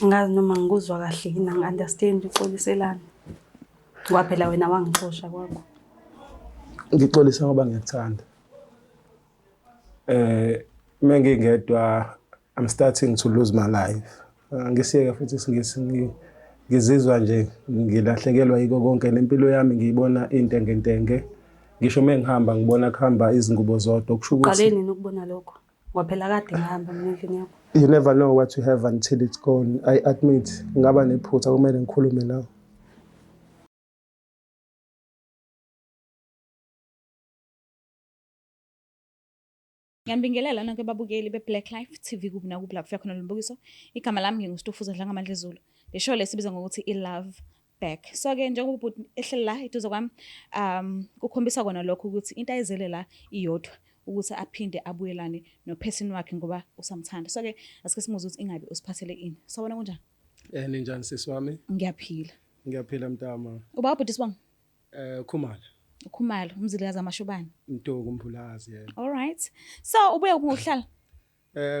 Angazi noma ngikuzwa kahle yini, angi-understand uxoliselani. Ngoba phela wena wangixosha kwakho. Ngixolisa ngoba ngiyakuthanda. Mengingedwa I'm starting to lose my life. Angisiyeke futhi isiNgisi ngizizwa nje ngilahlekelwa yiko konke nempilo yami ngiyibona intengentenge. Ngisho mengihamba ngibona kuhamba izingubo zodwa kusho ukuthi Uqale nini ukubona lokho? Ngoba phela kade ngihamba mina endlini yakho. You never know what you have until it's gone. I admit ngaba nephutha kumele ngikhulume nawe. Ngiyanibingelela nonke babukeli be-Black Life TV kuphi nakuphi la kufika khona lo mbukiso. Igama lami nginguStufuza Dlangamandla Zulu. Le show le sibiza ngokuthi i-Love Back. So-ke njengoba ubhuti ehleli la eduze kwami, kukhombisa kona lokho ukuthi into ayizele la iyodwa ukuthi aphinde abuyelane nophesini wakhe ngoba usamthanda. So-ke asike simuzwe ukuthi ingabe usiphathele ini. Sawubona kunjani? Ninjani sisi wami? Ngiyaphila. Ngiyaphila mntama. Uba ubhuti Sibongo? Khumalo. Ukhumalo, umzilikazi amashubane. Mduku Mphulazi yena. All right. So ubuye kuphi ngokuhlala?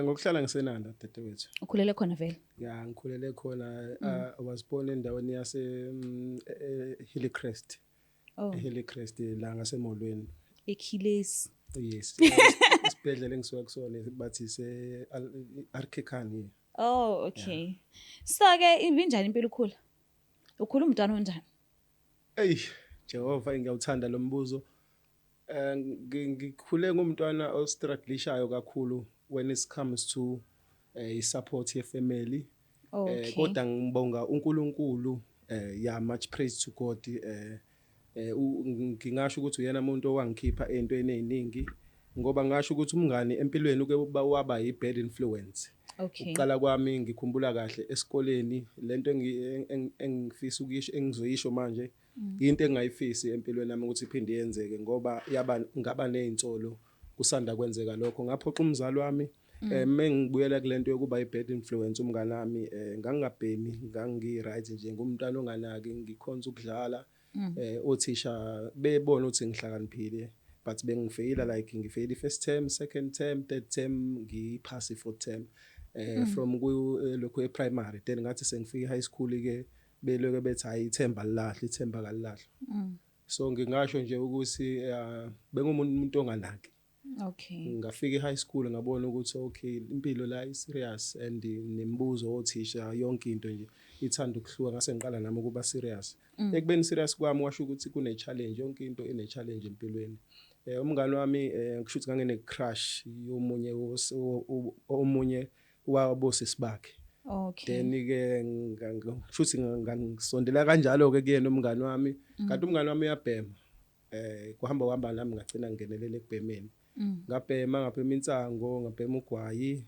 Ngokuhlala ngisenanda dadewethu. Ukhulele khona vele? Ya, ngikhulele khona. I was born endaweni yase Hillcrest. Oh. Hillcrest la ngasemolweni. Ekhilesi. Yes. Isibhedlela engisuka kusona bathi se Arkekhani. Oh, okay. Yeah. So ke ibinjani impilo ukhula? Ukhula umntwana onjani? Ey, Jehova ngiyawuthanda lo mbuzo. Ngikhule ngumntwana ostrugglishayo kakhulu when it comes to i-support ye-family. Okay. Kodwa ngibonga uNkulunkulu, yeah, much praise to God. Ngingasho ukuthi uyena umuntu owangikhipha ey'ntweni ey'ningi ngoba ngasho ukuthi umngani empilweni uke waba i-bad influence. Okay. Ukuqala kwami ngikhumbula kahle esikoleni lento engifisa ukuyisho engizoyisho manje into engingayifisi empilweni yami ukuthi iphinde yenzeke ngoba yaba ngaba nezinsolo kusanda kwenzeka lokho ngaphoxa umzali wami. Mengibuyela kulento yokuba i-bad influence umngani wami, ngangingabhemi, ngangi-right nje, ngumntwana onganaki, ngikhonza ukudlala. Othisha bebona ukuthi ngihlakaniphile but bengifeyila, like ngifeyila i-first term, second term, third term, ngiphasi i-fourth term from ku lokhu e-primary. Then ngathi sengifika e-high school ke beloke bethi hayi ithemba lilahle, ithemba kalilahle. So ngingasho nje ukuthi bengumuntu onganaki. Okay. Ngafika e-high school ngabona ukuthi okay impilo la i-serious and nemibuzo othisha yonke into nje ithanda ukuhluka, ngase ngiqala nami ukuba serious. Ekubeni serious kwami washo ukuthi kune challenge, yonke into ine challenge empilweni. Umngani wami, kusho ukuthi ngangine crush yomunye omunye wabosisi bakhe. Okay. Then ke kusho ukuthi ngisondela kanjalo ke kuyena umngani wami, kanti umngani wami uyabhema. Kuhamba kuhamba nami ngagcina ngingenelela ekubhemeni. Ngabhema, ngabhema insango, ngabhema ugwayi.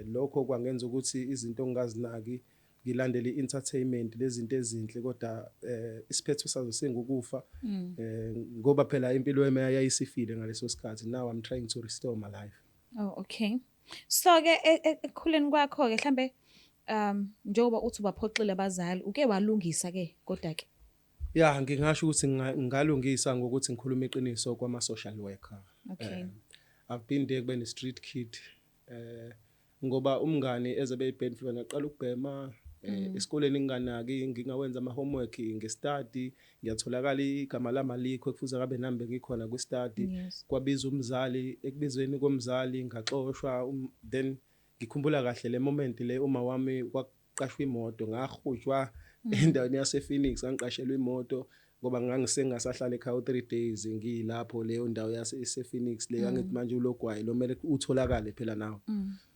Lokho kwangenza ukuthi izinto ongazinaki ngilandele i-entertainment lezinto ezinhle kodwa isiphetho sazo singukufa. Ngoba phela impilo yami yayisifile ngaleso sikhathi. Now I'm trying to restore my life. Oh, okay. So ke ekukhuleni kwakho ke mhlambe njengoba uthi ubaphoxile abazali uke walungisa ke kodwa ke? Ya, ngingasho ukuthi ngingalungisa ngokuthi ngikhulume iqiniso kwama social worker. Okay. I've been there kube ne street kid ngoba umngani eze be bad influence ngaqala ukubhema esikoleni nginganaki, ngingawenza ama homework ngestudy, ngiyatholakala igama lami alikho ekufuze ngabe nami bengikhona kwi study. Kwabiza umzali, ekubizweni komzali ngaxoshwa. Then ngikhumbula kahle le moment le uma wami kwaqashwa imoto, ngahujwa endaweni yase Phoenix, ngangiqashelwa imoto ngoba ngangisengasahlala ekhaya u3 days ngilapho leyo ndawo yase Phoenix le angithi manje ulogwayi lo mele utholakale phela nawe.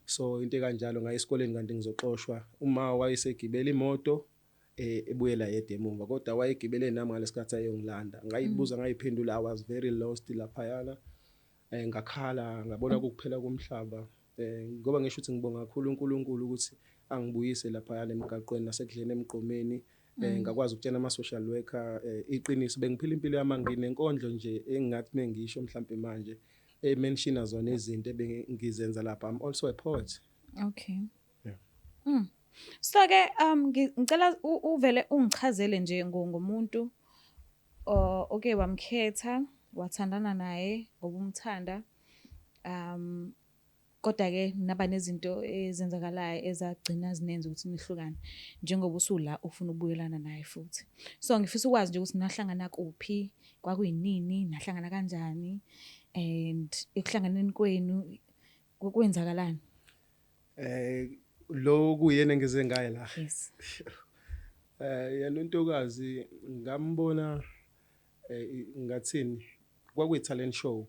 So into ekanjalo ngaye esikoleni kanti ngizoxoshwa. Uma wayesegibela imoto ebuyela yedwa emuva kodwa wayegibele nami ngalesikhathi ayongilanda. Ngayibuza ngayiphendula, I was very lost laphayana. Ngakhala ngabona kukuphela komhlaba ngoba ngisho ukuthi ngibonga kakhulu uNkulunkulu ukuthi angibuyise laphayana emgaqweni nasekudleni emgqomeni. Ngakwazi ukutshela ama social worker iqiniso, bengiphila impilo yami nginenkondlo nje engingathi mengisho mhlambe manje ementiona zona izinto ebengizenza lapha. I'm also a poet. Okay. Yeah. So ke ngicela uvele ungichazele nje ngomuntu oke wamkhetha, wathandana naye ngoba umthanda. Kodwa ke naba nezinto ezenzakalayo ezagcina zinenza ukuthi nihlukane, njengoba usula ufuna ukubuyelana naye futhi. So ngifisa ukwazi nje ukuthi nahlangana kuphi, kwakuyinini, nahlangana kanjani, and ekuhlanganeni kwenu kwenzakalani? Lo kuyena engize ngaye la. Yes. Yena untokazi ngambona, ngathini, kwakuyi talent show.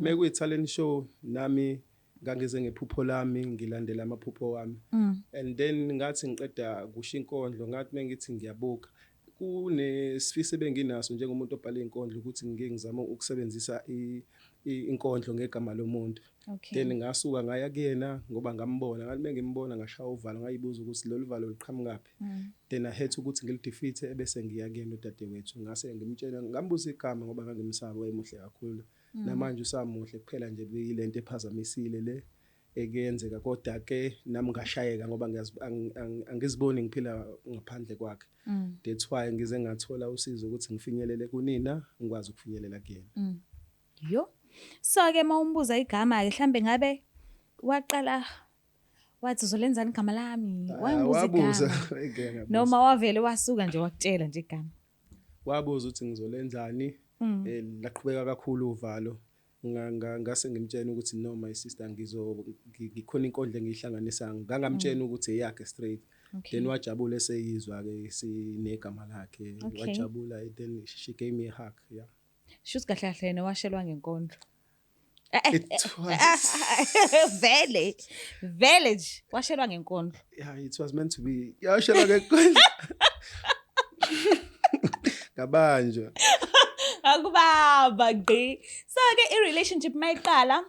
Mekuyi talent show, nami ngangize ngephupho lami, ngilandela amaphupho wami. And then ngathi ngiqeda kusho inkondlo, ngathi mengithi ngiyabuka kunesifiso ebenginaso njengomuntu obhala izinkondlo ukuthi ngike ngizame ukusebenzisa inkondlo ngegama lomuntu. Then ngasuka ngaya kuyena ngoba ngambona. Ngathi mengimbona ngashaya uvalo, ngayibuza ukuthi lolu valo luqhamukaphi. Then I had ukuthi ngilidefeat, ebese ngiya kuyena udadewethu, ngase ngimtshela, ngambuza igama ngoba ngangimsaba, wayemuhle kakhulu. Namanje usamuhle, kuphela nje beyilento ephazamisile le ekuyenzeka, kodwa ke nami ngashayeka ngoba angiziboni ngiphila ngaphandle kwakhe. That's why ngize ngathola usizo ukuthi ngifinyelele kunina, ngikwazi ukufinyelela kuyena. Yo. So ke mawumbuza igama ke, mhlambe ngabe waqala wathi, "Uzolenzani igama lami?" Ah, Wayembuza wabuza igama? Ngeke ngabuza. Noma wavele wasuka nje wakutshela nje igama? Wabuza ukuthi ngizolenzani. Laqhubeka kakhulu uvalo. Ngase ngimtshela ukuthi, "No, my sister, ngikhona inkondlo engiyihlanganisa." Ngangamtshela ukuthi eyakhe straight. Then wajabula eseyizwa ke sinegama lakhe. Wajabula, then she gave me a hug, yeah. Shuthi kahle kahle yena washelwa ngenkondlo. It was Vele. Vele nje washelwa ngenkondlo. Yeah, it was meant to be. Yashelwa ngenkondlo, ngabanjwa. Akubaba gqi. So ke i-relationship mayiqala,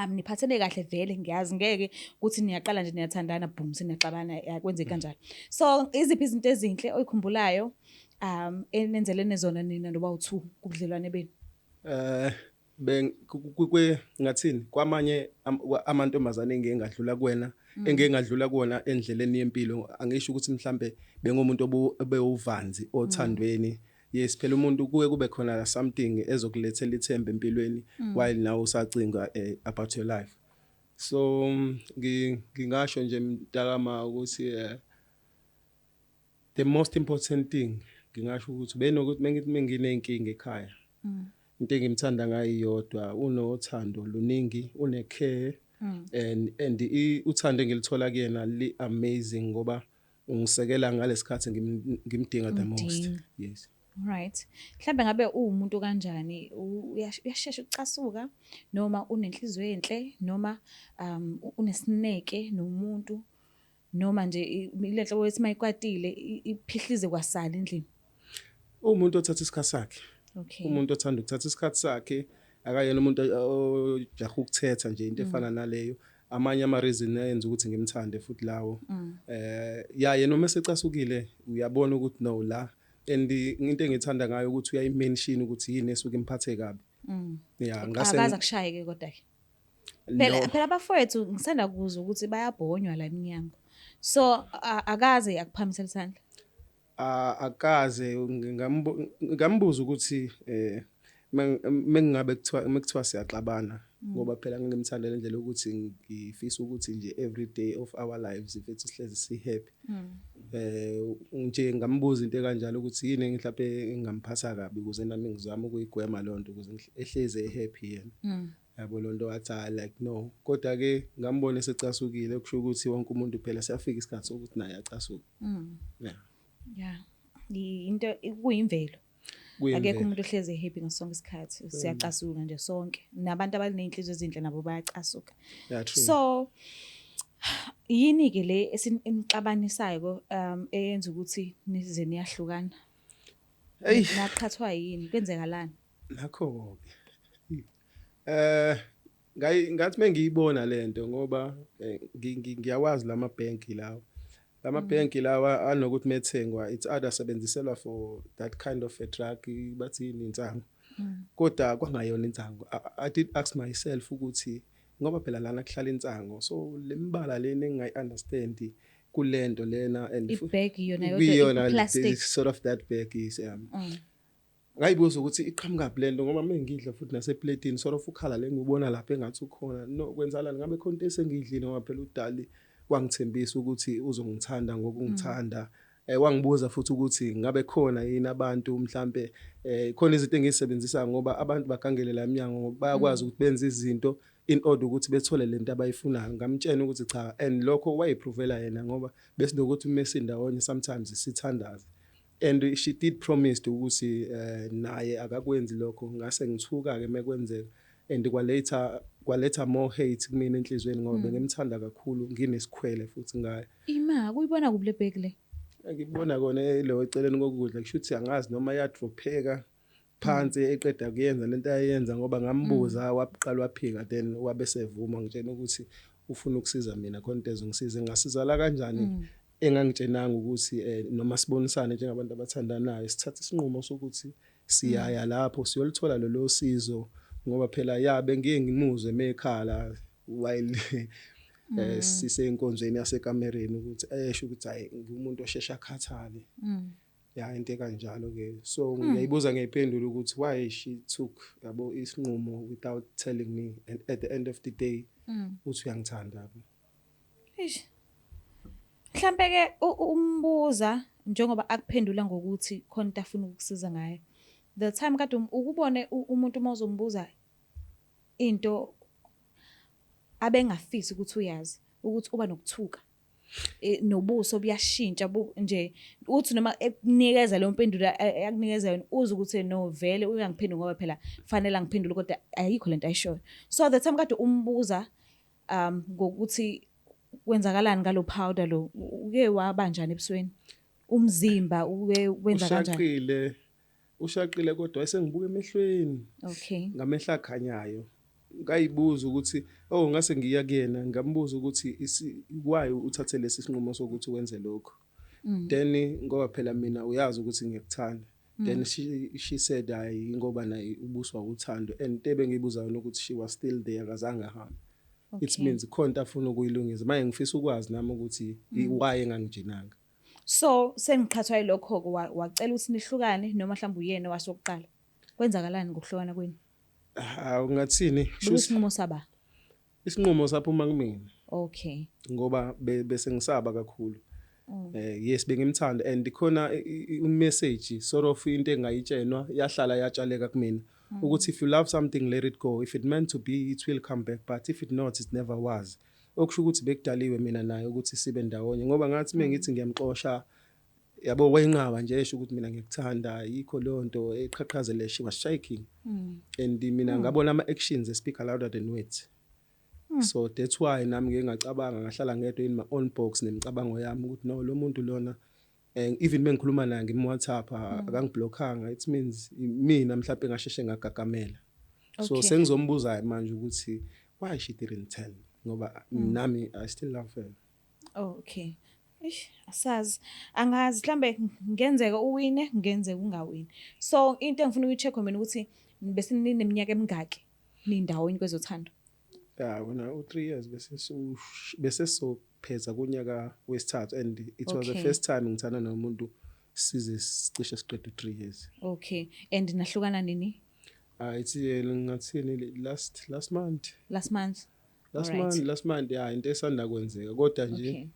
niphathene kahle vele, ngiyazi ngeke ukuthi niyaqala nje niyathandana, boom, seniyaxabana, akwenzeki kanjalo. So iziphi izinto ezinhle oyikhumbulayo enenzelene zona nina noba u2 kubudlelwane benu? Ben kwe ngathini, kwamanye amantombazane engeke ngadlula kuwena, engeke ngadlula kuwona endleleni yempilo, angisho ukuthi mhlambe bengumuntu obewuvanzi othandweni. Yes, phela umuntu kuke kube khona something ezokulethela ithemba empilweni while nawe usacinga about your life. So ngingasho nje, mntakama, ukuthi the most important thing, ngingasho ukuthi benokuthi mengithi menginenkinga ekhaya, into engimthanda ngayo iyodwa, unothando luningi, une-care, and uthando engilithola kuyena li amazing ngoba ungisekela ngalesikhathi ngimdinga the most. Umdinga. Yes. Right. Mhlambe ngabe uwumuntu kanjani? Uyashesha ukucasuka, noma unenhliziyo enhle, noma unesineke nomuntu, noma nje ile nhlobo ethi mayikwatile iphihlize kwasala endlini? Umuntu othatha isikhathi sakhe. Umuntu othanda ukuthatha isikhathi sakhe, akayena umuntu ojaha ukuthetha nje, into efana naleyo. Amanye ama reason ayenza ukuthi ngimthande futhi lawo. Ya, yena uma esecasukile uyabona ukuthi no la, and into engithanda ngayo ukuthi uyayimention ukuthi yini esuke imphathe kabi. Yeah, ngase Akaze akushaye ke kodwa ke? Phela No. phela abafowethu ngisanda kuzwa ukuthi bayabhonywa la eminyango. So akaze akuphamisela isandla? Akaze. Ngambuza ukuthi mengingabe kuthiwa mekuthiwa siyaxabana, ngoba phela ngingimthandela indlela yokuthi ngifisa ukuthi nje every day of our lives mfethu sihlezi si happy. Nje ngambuza into ekanjalo ukuthi yini mhlawumbe engamphatha kabi ukuze nami ngizame ukuyigwema lonto ukuze ehlezi ehappy yena. Yabo lonto, wathi, "Ah, like no." Kodwa ke ngambona esecasukile, kusho ukuthi wonke umuntu phela siyafika isikhathi sokuthi naye acasuke. Yeah. Yeah. Into kuyimvelo. Akekho Kuyimvelo. umuntu ohlezi happy ngaso sonke isikhathi. Siyacasuka nje sonke. Nabantu abaneyinhliziyo ezinhle nabo bayacasuka. Yeah, true. So yini ke le esinixabanisayo eyenza ukuthi nize niyahlukana? Eyi. Naqhathwa yini? Kwenzekalani? Nakho ke. Ngathi mengiyibona lento ngoba ngiyawazi lama bank lawa. Lama bank lawa anokuthi methengwa, it's either sebenziselwa for that kind of a drug, bathi yini, insangu. Kodwa kwangayona insangu. I did ask myself ukuthi ngoba phela lana kuhlala insango, so lembala lena engingayi understand kulento lena and I-bag yona yodwa, kuyiyona i-plastic. Sort of that bag is. Ngayibuza ukuthi iqhamukaphi lento, ngoba mengidla futhi nasepletini sort of ukhala le ngibona lapha engathi ukhona, no, kwenzalani ngabe khona into esengiyidlile, ngoba phela udali wangithembisa ukuthi uzongithanda ngokungithanda. Wangibuza futhi ukuthi ngabe khona yini abantu mhlambe khona izinto engizisebenzisa, ngoba abantu bagangele la eminyango, ngoba bayakwazi ukuthi benze izinto in order ukuthi bethole lento abayifunayo. Ngamtshela ukuthi cha, and lokho wayiprovela yena, ngoba besinokuthi uma sindawonye sometimes sithandaze, and she did promise ukuthi naye akakwenzi lokho. Ngase ngithuka ke mekwenzeka, and kwaletha more hate kumina enhlizweni, ngoba bengimthanda kakhulu, nginesikhwele futhi ngaye. Ima, kuyibona kuphi le bag le? Ngikubona kona lo eceleni kokudla, kusho ukuthi angazi noma yadropheka phansi eqeda kuyenza lento ayenza, ngoba ngambuza waqala waphika, then wabe sevuma ngitshena ukuthi ufuna ukusiza mina, khona into ezongisiza. Ngasizala kanjani engangitshenanga ukuthi noma sibonisane njengabantu abathandanayo, sithathe isinqumo sokuthi siyaya lapho siyolithola lolo sizo, ngoba phela yabe ngiye ngimuzwe mekhala while sisenkonzweni yasekamereni, ukuthi esho ukuthi hayi, ngumuntu oshesha akhathale, ya, into ekanjalo ke. So ngiyayibuza, ngiyayiphendula ukuthi why she took, yabo, isinqumo without telling me, and at the end of the day uthi uyangithanda, yabo. Eish. Mhlambe ke umbuza njengoba akuphendula ngokuthi khona into afuna ukukusiza ngayo. The time kade ukubone umuntu uma uzombuza into abengafisi ukuthi uyazi ukuthi uba nokuthuka, nobuso buyashintsha nje, uthi noma ekunikeza leyo mpendulo akunikeza yona, uze ukuthi no, vele uyangiphendula ngoba phela fanele angiphendule, kodwa ayikho lento ayishoyo. So the time kade umbuza ngokuthi kwenzakalani ngalo powder lo, uke wabanjani ebusweni, umzimba uke wenza kanjani? Ushaqile, ushaqile, kodwa esengibuka emehlweni ngamehla akhanyayo. Ngayibuza ukuthi oh, ngase ngiya kuyena ngambuza ukuthi why uthathe lesi sinqumo sokuthi wenze lokho, then ngoba phela mina uyazi ukuthi ngiyakuthanda. Then she said hayi, ngoba naye ubuswa uthando, and into ebengiyibuza yona ukuthi she was still there, akazange ahambe. It means khona into afuna ukuyilungisa manje. Ngifisa ukwazi nami ukuthi why engangijinanga. So sengiqhathwa yilokho-ke, wacela ukuthi nihlukane, noma mhlawumbe uyena wasokuqala? Kwenzakalani ngokuhlukana kwenu? Hawu, ngathini? Bekuyisinqumo saba? Isinqumo saphuma kumina ngoba bese ngisaba kakhulu. Yes, bengimthanda, and khona i-message sort of into engayitshenwa yahlala yatshaleka kumina ukuthi if you love something, let it go. If it meant to be, it will come back, but if it not, it never was. Okusho ukuthi bekudaliwe mina naye ukuthi sibe ndawonye, ngoba ngathi mengithi ngiyamxosha, yabo, wayenqaba nje, esho ukuthi mina ngikuthanda, yikho leyo nto eqhaqhazele, she was shaking, and mina ngabona ama actions speak louder than words. So that's why nami ngike ngacabanga, ngahlala ngedwa in my own box nemicabango yami ukuthi no, lo muntu lona, even mengikhuluma naye ngim-WhatsApp, akangiblockanga, it means mina mhlawumbe ngasheshe ngagagamela. So sengizombuza manje ukuthi why she didn't tell, ngoba nami I still love her. Oh, okay. Eish, asazi. Angazi, mhlambe ngenzeka uwine, ngenzeka ungawini. So into engifuna ukuyi-check mina ukuthi bese nineminyaka emingaki nindawonye kwezothando? Ya, wena, u-3 years, bese sopheza kunyaka wesithathu, and it was the first time ngithanda nomuntu size sicishe siqede u-3 years. Okay. And nahlukana nini? Ah, it's ngathini, last last month. Last month. Last month, last month, ya, into esanda kwenzeka, kodwa nje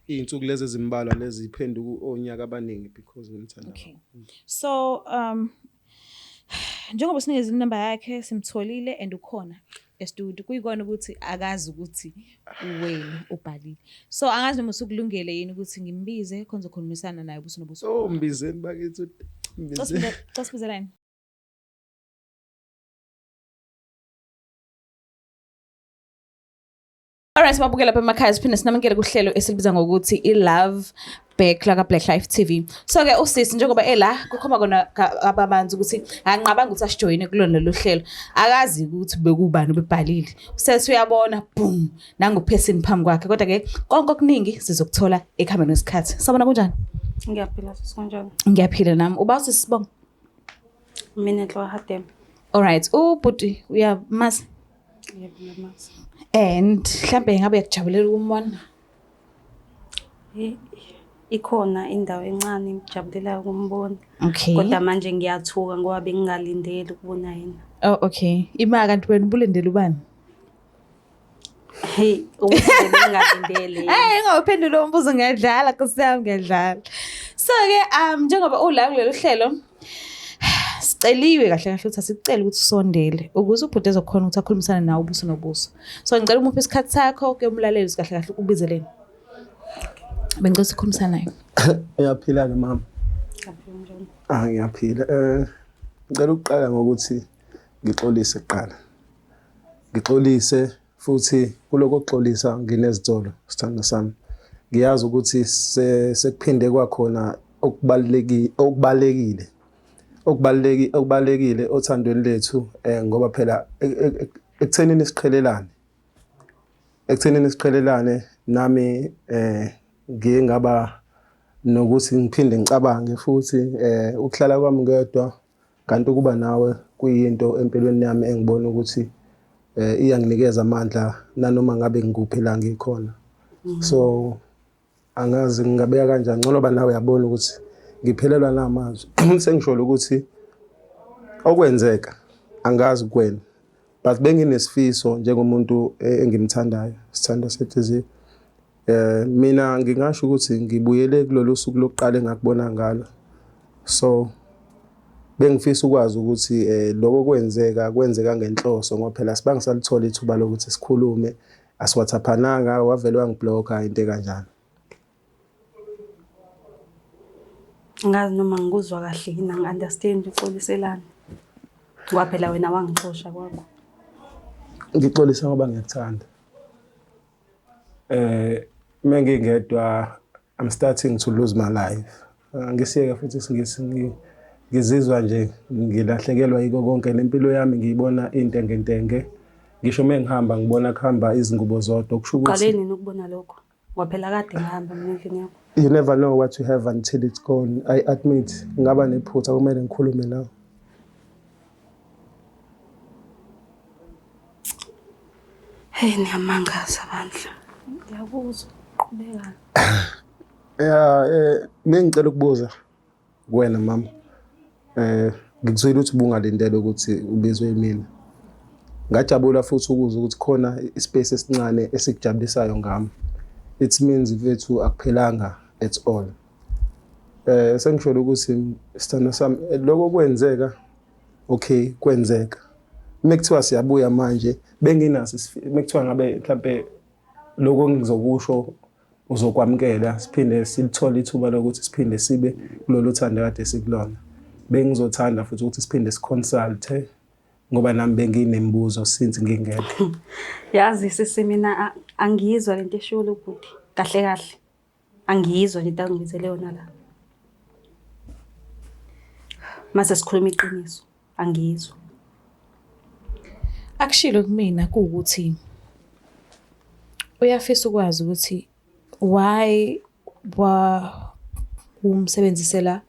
iy'nsuku lezi ezimbalwa lezi ziphenduka onyaka abaningi because ngimthanda kakhulu. So njengoba sinikeze inamba yakhe, simtholile and ukhona e-studio, kuyikona ukuthi akazi ukuthi wena ubhalile. So angazi noma usukulungele yini ukuthi ngimbize khona uzokhulumisana naye ubuso nobuso. Oh, mbizeni bakithi, mbizeni. Cela sibizelani. Alright, sibabukela lapha emakhaya, siphinde sinamukele kuhlelo esilibiza ngokuthi i-Love Back la ka-Black Life TV. So ke usisi njengoba ela kukhomba kona ababanzi ukuthi anqabanga ukuthi asijoyine kulona lolu hlelo. Akazi ukuthi bekubani obebhalile. Usethi uyabona, boom, nangu person phambi kwakhe. Kodwa ke konke okuningi sizokuthola ekuhambeni kwesikhathi. Sabona, kunjani? Ngiyaphila sisi, kunjani? Ngiyaphila nami. Uba usisibongo? Mina Nhloka Hadebe. Alright, ubhuti uyamazi? Yebo, ngiyamazi. And mhlambe ngabe uyakujabulela ukumbona? Eh. Ikhona indawo encane engijabulelayo ukumbona. Okay. Kodwa manje ngiyathuka ngoba bengingalindeli ukubona yena. Oh okay. Ima kanti wena ubulindele ubani? Hey, ukuthi bengingalindeli. Hey, ngawuphendula umbuzo ngiyadlala, Nkosi yami ngiyadlala. So ke njengoba ula kulolu hlelo siceliwe kahle kahle ukuthi asicele ukuthi usondele ukuze ubhuti ezokhona ukuthi akhulumisane nawe ubuso nobuso. So ngicela umuphe isikhathi sakho ke umlaleli kahle kahle ukubizeleni. Bengicela sikhulumisane naye. Uyaphila ke mama? Ah, ngiyaphila. Ngicela ukuqala ngokuthi ngixolise kuqala. Ngixolise futhi kuloko kuxolisa nginezitolo sithando sami. Ngiyazi ukuthi sekuphinde kwakhona okubalulekile okubalekile okubalulekile okubalekile othandweni lethu ngoba phela ekuthenini siqhelelane. Ekuthenini siqhelelane nami ngiye ngaba nokuthi ngiphinde ngicabange futhi ukuhlala kwami ngedwa kanti ukuba nawe kuyinto empilweni yami engibona ukuthi iyanginikeza amandla nanoma ngabe ngikuphi la ngikhona. So angazi ngingabeka kanjani ngcono ba nawe uyabona ukuthi ngiphelelwa namazwi. Sengisholo ukuthi okwenzeka angazi kuwena, but benginesifiso njengomuntu engimthandayo, sithando senhliziyo. Mina ngingasho ukuthi ngibuyele kulolu suku lokuqala engakubona ngalo. So bengifisa ukwazi ukuthi lokho kwenzeka kwenzeka ngenhloso ngoba phela sibangisalithola ithuba lokuthi sikhulume, asiwhatsappananga, wavele wangiblocka into ekanjalo. Angazi noma ngikuzwa kahle yini, angi-understand uxoliselani. Ngoba phela wena wangixosha kwakho. Ngixolisa ngoba ngiyakuthanda. Mengingedwa I'm starting to lose my life. Angisiyeke futhi isiNgisi, ngizizwa nje ngilahlekelwa yiko konke nempilo yami ngiyibona intengentenge. Ngisho mengihamba ngibona kuhamba izingubo zodwa kusho ukuthi Uqale nini ukubona lokho? Ngoba phela kade ngihamba mina endlini yakho. You never know what you have until it's gone. I admit ngaba nephutha kumele ngikhulume nawe. Hey, niyamangaza bandla. Ngiyakuzwa, qhubeka. Yeah, bengicela ukubuza kuwena mama. Ngikuzwile ukuthi ubungalindele ukuthi ubizwe yimina. Ngajabula futhi ukuzwa ukuthi khona ispace esincane esikujabulisayo ngami. It means mfethu akuphelanga at all. Sengisholo ukuthi sithando sami lokho kwenzeka, okay kwenzeka. Mekuthiwa siyabuya manje benginaso mekuthiwa ngabe mhlambe lokho ngizokusho uzokwamukela siphinde silithole ithuba lokuthi siphinde sibe kulolu thando kade sikulona. Bengizothanda futhi ukuthi siphinde siconsulte ngoba nami benginemibuzo since ngingekho. Yazi sisi mina angiyizwa lento eshiwo lobhuti kahle kahle. Angiyizwa lento angibizele yona la. Mase sikhuluma iqiniso, angiyizwa. Akushilo kumina kuwukuthi uyafisa ukwazi ukuthi why wa umsebenzisela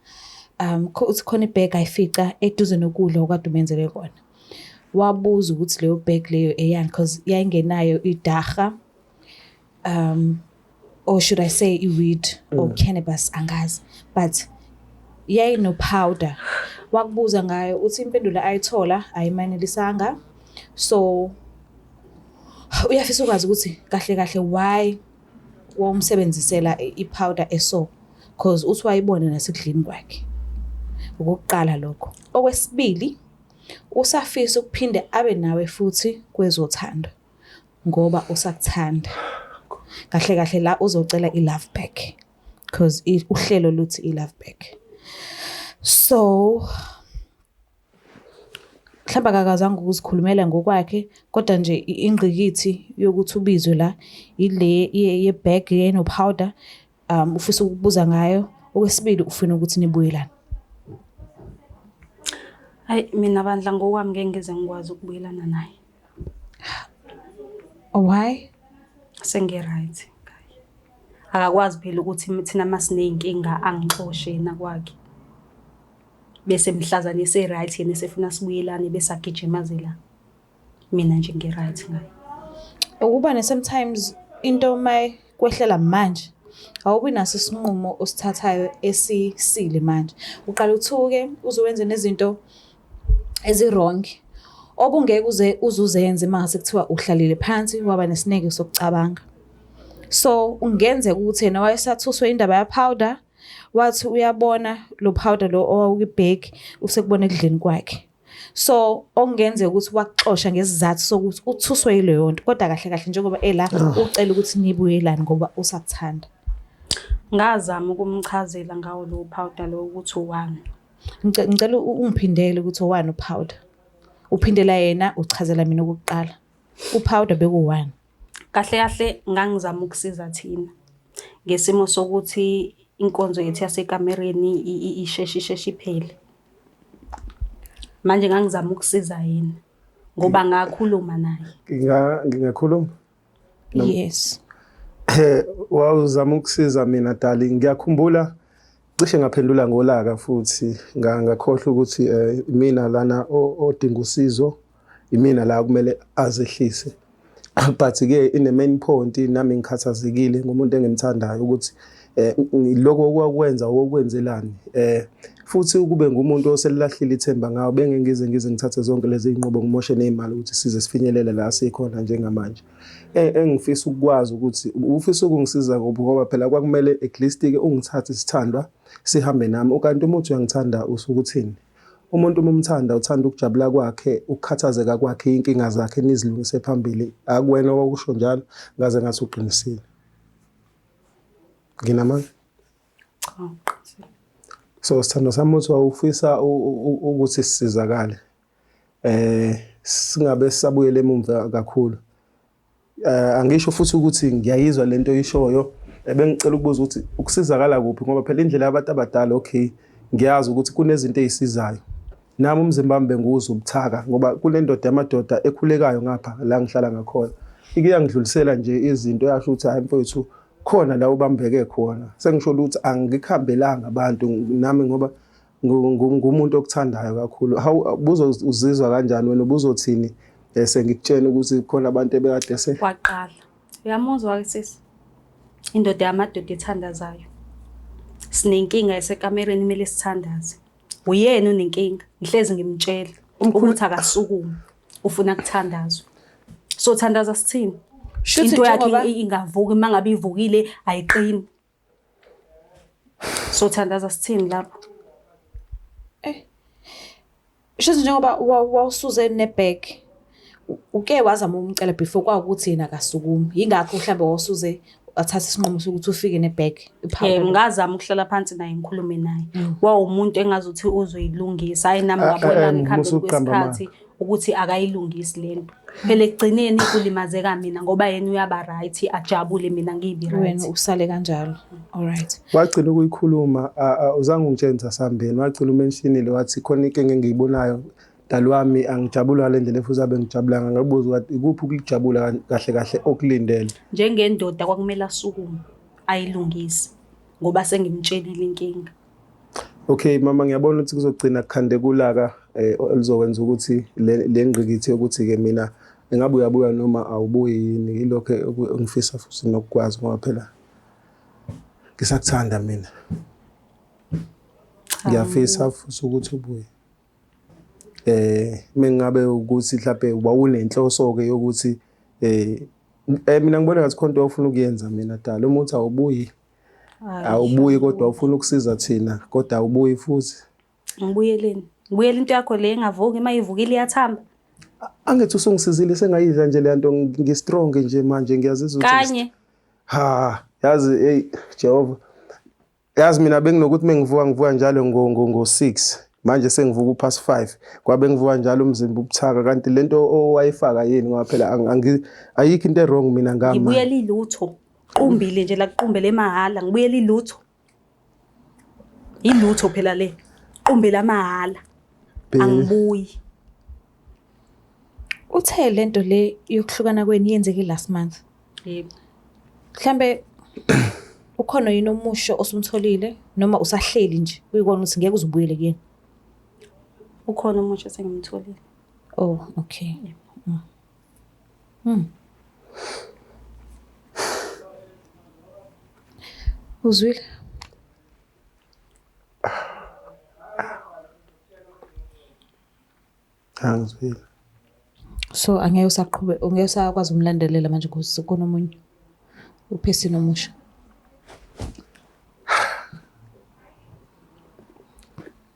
uthi khona ibag ayifica eduze nokudla okade umenzele kona. Wabuza ukuthi leyo bag leyo eyani because yayingenayo idaha, or should I say i-weed or cannabis, angazi, but yayino powder. Wakubuza ngayo, uthi impendulo ayithola ayimanelisanga. So uyafisa ukwazi ukuthi kahle kahle why wawumsebenzisela i-powder eso, cause uthi wayibona nasekudleni kwakhe. Okokuqala lokho. Okwesibili, usafisa ukuphinde abe nawe futhi kwezothando ngoba usakuthanda. Kahle kahle la uzocela i-love back cause uhlelo luthi i-love back. So mhlawumbe akakazange ukuzikhulumela ngokwakhe, kodwa nje ingqikithi yokuthi ubizwe la ile ye-bag eno-powder, ufisa ukubuza ngayo. Okwesibili ufuna ukuthi nibuyelane. Hayi mina bandla ngokwami ngeke ngize ngikwazi ukubuyelana naye. Why? Sengi-right. Akakwazi phela ukuthi thina masiney'nkinga angixoshe yena kwakhe. Bese mhlazane ese-right yena esefuna sibuyelane bese agijima aze la. Mina nje ngi-right ngaye. Ukuba ne sometimes into mayikwehlela manje Awubi naso isinqumo osithathayo esisile manje. Uqala uthuke uze wenze nezinto ezi-wrong obungeke uze uzuzenze uma ngase kuthiwa uhlalile phansi waba nesineke sokucabanga. So kungenzeka ukuthi yena wayesathuswe indaba ya-powder, wathi uyabona lo powder lo owawukwi-bag usekubona ekudleni kwakhe. So okungenzeka ukuthi wakuxosha ngesizathu sokuthi uthuswe yileyo nto, kodwa kahle kahle njengoba ela ucela ukuthi nibuyelane ngoba usakuthanda. Ngazama ukumchazela ngawo lowo powder lowo ukuthi owani. Ngicela ungiphindele ukuthi owani u-powder. Uphindela yena, uchazela mina okokuqala. U-powder bekuwani? Kahle kahle ngangizama ukusiza thina ngesimo sokuthi inkonzo yethu yasekamereni isheshe isheshe iphele. Manje ngangizama ukusiza yena ngoba ngakhuluma naye. Ngingakhuluma? Yes. Wawuzama ukusiza mina darling. Ngiyakhumbula cishe ngaphendula ngolaka futhi ngakhohlwa ukuthi imina lana odinga usizo, imina la kumele azehlise. But ke in the main point nami ngikhathazekile ngomuntu engimthandayo ukuthi lokho okwakwenza okwenzelani, futhi ukube ngumuntu oselilahlile ithemba ngawo benge ngize ngithathe zonke lezi zinqubo ngimoshe nezimali ukuthi size sifinyelele la sikhona njengamanje. Engifisa ukwazi ukuthi ufisa ukungisiza kuphi, ngoba phela kwakumele at least ke ungithathe isithandwa sihambe nami. Ukanti uma uthi uyangithanda usuke uthini? Umuntu uma umthanda uthanda ukujabula kwakhe, ukukhathazeka kwakhe, iy'nkinga zakhe nizilungise phambili. Akuwena owakusho njalo, ngaze ngathi uqinisile. Nginamanga? Cha, uqinisile. So sithandwa sami, uthi wawufisa ukuthi sisizakale. Singabe sisabuyele emumva kakhulu. Angisho futhi ukuthi ngiyayizwa lento oyishoyo. Bengicela ukubuza ukuthi ukusizakala kuphi, ngoba phela indlela yabantu abadala, okay, ngiyazi ukuthi kunezinto ezisizayo. Nami umzimba wami bengiwuzwa ubuthaka ngoba kunendoda yamadoda ekhulekayo ngapha la ngihlala ngakhona. Ike yangidlulisela nje izinto yasho ukuthi hayi mfowethu khona la ubambeke khona. Sengisho ukuthi angikuhambelanga abantu nami ngoba ngumuntu okuthandayo kakhulu. Hawu, buzo uzizwa kanjani wena, ubuzothini sengikutshena ukuthi khona abantu ebekade se Kwaqala. Uyamuzwa ke sisi? Indoda yamadoda ethandazayo. Sinenkinga esekamereni, kumele sithandaze. Uyena unenkinga. Ngihlezi ngimtshela ukuthi akasukume. Ufuna kuthandazwa. So thandaza sithini? Shuthi Into yakhe ingavuki, uma ngabe ivukile ayiqini. So thandaza sithini lapho? Shuthi njengoba wawusuze ne-bag, uke wazama ukumcela before kwawukuthi yena akasukumi. Yingakho mhlambe wawusuze wathatha isinqumo sokuthi ufike ne-bag. i-powder. Ngazama ukuhlala phansi naye ngikhulume naye. Wawumuntu engazuthi uzoyilungisa. Hayi nami ngabona ekuhambeni musukuqamba kwesikhathi ukuthi akayilungisi lento. Phela ekugcineni kulimazeka mina ngoba yena uyaba right, ajabule, mina ngibi right. Wena usale kanjalo. All right. Wagcina ukuyikhuluma, uzange ungitshene sasihambeni, wagcina umentionile wathi khona inkinga engiyibonayo dali wami, angijabuli ngale ndlela efuthi abe ngijabulanga. Ngakubuza ukuthi ikuphi ukujabula kahle kahle okulindele. Njengendoda kwakumele asukume ayilungise ngoba sengimtshelile inkinga. Okay mama, ngiyabona ukuthi kuzogcina kukhande kulaka elizokwenza ukuthi le ngqikithi yokuthi ke mina engabe uyabuya noma awubuyi yini, yilokho engifisa futhi nokukwazi ngoba phela ngisakuthanda mina. Ngiyafisa futhi ukuthi ubuye. Mengabe ukuthi mhlawumbe wawunenhloso ke yokuthi mina ngibona ngathi khona into ofuna ukuyenza mina dala, uma uthi awubuyi, awubuyi kodwa ufuna ukusiza thina, kodwa awubuyi futhi. Ngibuyeleni? Ngibuyela into yakho le engavuki, uma ivukile iyathamba. Angithi usungisizile, sengayidla nje le nto, ngi-strong nje manje, ngiyazizwa ukuthi Kanye. Ha, yazi hey Jehova. Yazi mina benginokuthi mengivuka ngivuka njalo ngo 6. Manje sengivuka u-past 5. Kwabe ngivuka njalo umzimba ubuthaka, kanti lento owayifaka yini, ngoba phela ayikho into e-wrong mina ngami. Ngibuyela ilutho. Qumbile nje la, kuqumbele emahhala, ngibuyela ilutho. Ilutho phela le. Qumbele amahhala. Angibuyi. Uthe lento le yokuhlukana kwenu yenzeke last month. Yebo. Mhlambe ukhona yini omusho osumtholile noma usahleli nje uyikona ukuthi ngeke uzubuyele kuyena? Ukhona omusha esengimtholile. Oh, okay. Uzwile? Angizwile. So angeke usaqhube, ungeke usakwazi umlandelela manje because sekunomunye uphesini omusha.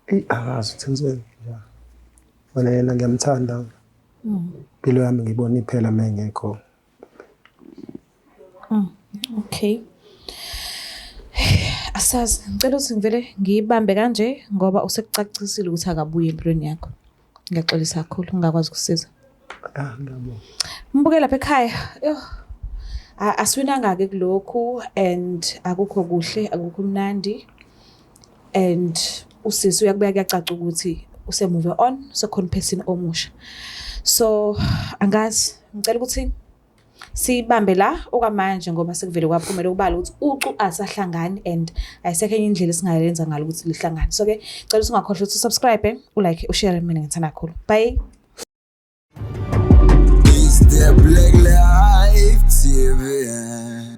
Eyi akazi ukuthi ngizweni njani. Wena yena ngiyamthanda. Impilo yami ngibona iphela uma engekho. Okay. Asazi, ngicela ukuthi ngivele ngiyibambe kanje ngoba usekucacisile ukuthi akabuye empilweni yakho. Ngiyaxolisa kakhulu ngingakwazi ukusiza. Ah, ngiyabonga. Mbuke lapha ekhaya. Yoh. Asiwinanga-ke kulokhu and akukho kuhle, akukho mnandi. And usisi uyakubeka kuyacaca ukuthi use-move on, sekhona person omusha. So angazi, ngicela ukuthi siyibambe la okwamanje ngoba sekuvele kwaphumela okubala ukuthi ucu asahlangani and ayisekho enye indlela esingayenza ngalo ukuthi lihlangane. So ke cela ukuthi ungakhohlwa ukuthi usubscribe, ulike, ushare mina ngithanda kakhulu. Bye. It's the Black Life TV.